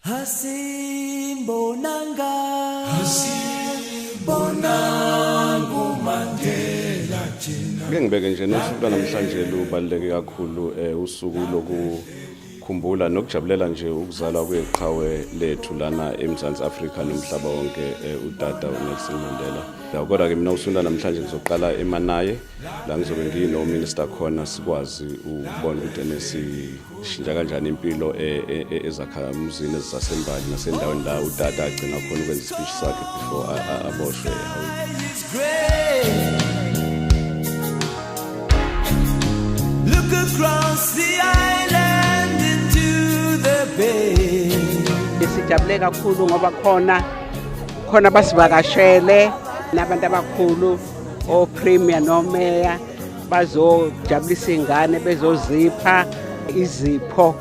Asimbonanga, asimbonanga uMandela thina. Ake ngibeke nje nosuku lwanamhlanje lubaluleke kakhulu, usuku lokukhumbula nokujabulela nje ukuzalwa kweqhawe lethu lana eMzansi Afrika nomhlaba wonke, utata uNelson Mandela. Kodwa ke mina usuku namhlanje ngizoqala eManaye la ngizobe ngino-minister khona, sikwazi ukubona ukuthi ene sishintsha kanjani impilo ezakhamuzini ezisasembali nasendaweni la utata agcina khona ukwenza ispeech sakhe before aboshwe. It's great. Look across the island into the bay. Sijabule kakhulu ngoba khona khona basivakashele nabantu abakhulu, o-premier nomeya, bazojabulisa iy'ngane, bezozipha izipho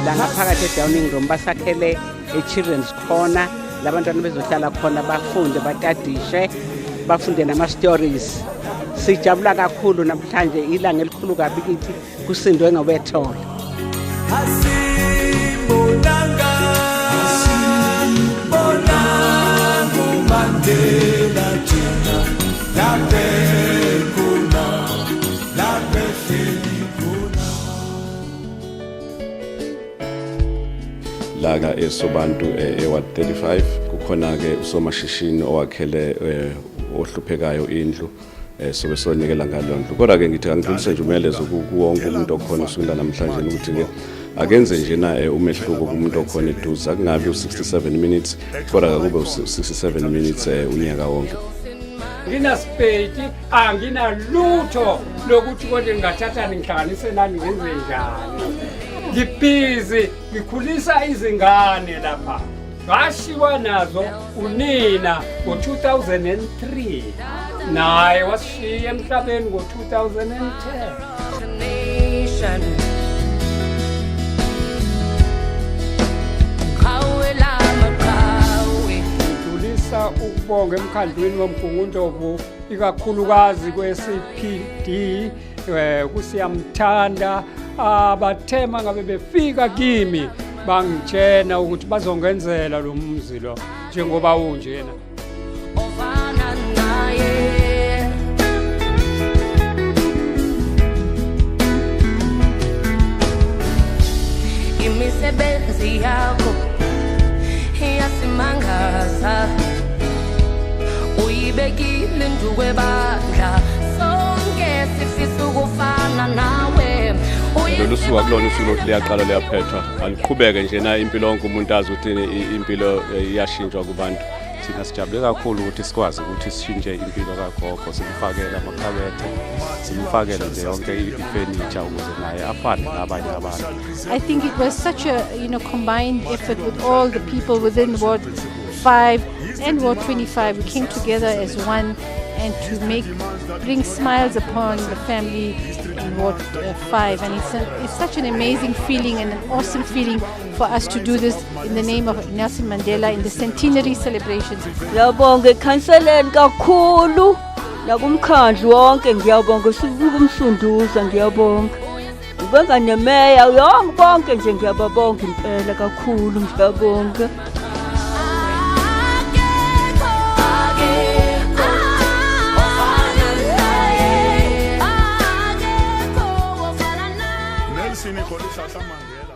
la ngaphakathi e-Downing Room. Basakhele i-children's corner labantwana bezohlala khona, bafunde, batadishe, bafunde nama-stories. Sijabula kakhulu namhlanje, ilanga elikhulu kabi kithi, kusindwe ngobethole. Asimbonanga, asimbonanga uMandela thina, laphe khona, laphe hleli khona. La ka eSobantu, eWard 35, kukhona ke usomashishini owakhele ohluphekayo indlu, sobe sonikela ngaleyo ndlu. Kodwa ke ngithi angidlulise nje umyalezo kuwonke umuntu okhona usuku namhlanje ukuthi ke akenze nje na umehluko kumuntu okhona eduze. Akungabi u67 minutes, kodwa akube u67 minutes unyaka wonke. Nginasipeti, anginalutho lokuthi konje ngingathathani ngihlanganise nani, ngenze njani. Ngibhizi ngikhulisa izingane lapha, ngashiwa nazo unina ngo-2003, naye wasishiya emhlabeni ngo-2010. Nation. Qhawe lamaqhawe. Ngidlulisa ukubonga emkhandlwini woMgungundlovu, ikakhulukazi kwe-CPD, kusiyamthanda abathema ngabe befika kimi bangitshena ukuthi bazongenzela lo mzi lo njengoba unjena. Ofana naye. Imisebenzi yakho iyasimangaza, uyibekile induku ebandla, sonke sifisa ukufana nawe. Lolu suku akulona usuku lokuthi liyaqala liyaphethwa, aliqhubeke nje na impilo yonke, umuntu azi ukuthi impilo iyashintshwa kubantu. Thina sijabule kakhulu ukuthi sikwazi ukuthi sishintshe impilo kagogo, simfakele amakhabethe, simfakele nje yonke ifenitsha ukuze naye afane nabanye abantu. I think it was such a combined effort with all the people within Ward 5 and Ward 25. We came together as one and to make bring smiles upon the family in Ward 5, and it's such an amazing feeling and an awesome feeling for us to do this in the name of Nelson Mandela in the centenary celebrations. Ngiyabonga ekhanseleni kakhulu nakumkhandlu wonke, ngiyabonga ukumsunduza, ngiyabonga. Ngibonga nemeya yonke, bonke nje ngiyababonga impela kakhulu, ngiyabonga. Akekho, akekho ofana naye. Akekho ofana naye. Nelson Rolihlahla Mandela.